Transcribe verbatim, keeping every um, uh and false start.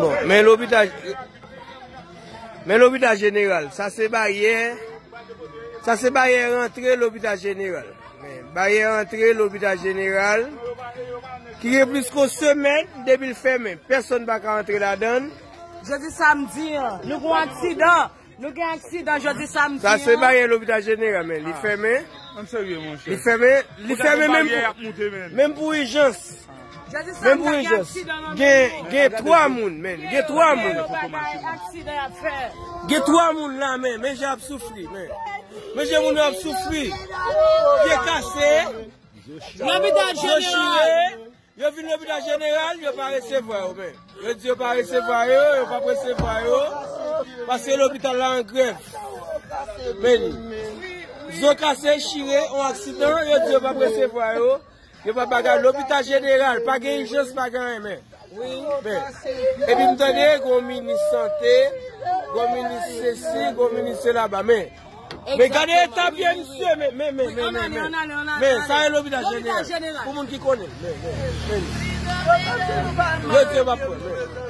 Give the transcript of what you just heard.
Bon, men lopital, men lopital jeneral, sa se baryè, sa se baryè rantre lopital jeneral. Men baryè rantre lopital jeneral, ki gen plis ke yon semèn depi l fèmen. Pèsonn pa ka rantre ladan l. Jodi samdi an, nou gen yon aksidan. Nou gen aksidan jodi samdi an. Sa se baryè lopital jeneral, men li fèmen. Ann serye, monchè. Li fèmen, li fèmen menm pou, menm pou ijans. Menm pou ijans. Gen, gen twa moun, men. Gen twa moun. Gen twa moun la, men. Men jan ap soufri, men. Men jan moun yo ap soufri. Pye kase. Lopital jeneral. Yo vin lopital jeneral, yo pa resevwa yo, men. Yo di yo pa resevwa yo, yo p ap resevwa yo. Paske lopital la an grèv. Men li. Zo kase, chire, yon aksidan, yo di yo p ap resevwa yo. Yo p ap bagay. Lopital jeneral, pa gen ijans, pa gen anyen, men. Men, epi m tande, gon minis sante, gon minis sesi, gon minis sela ba, men. Men gade eta pye misye, men, men, men, men, men, men. Men, sa e lopital jeneral. Pou moun ki konnen, men, men, men. Yo di yo p ap pran, men.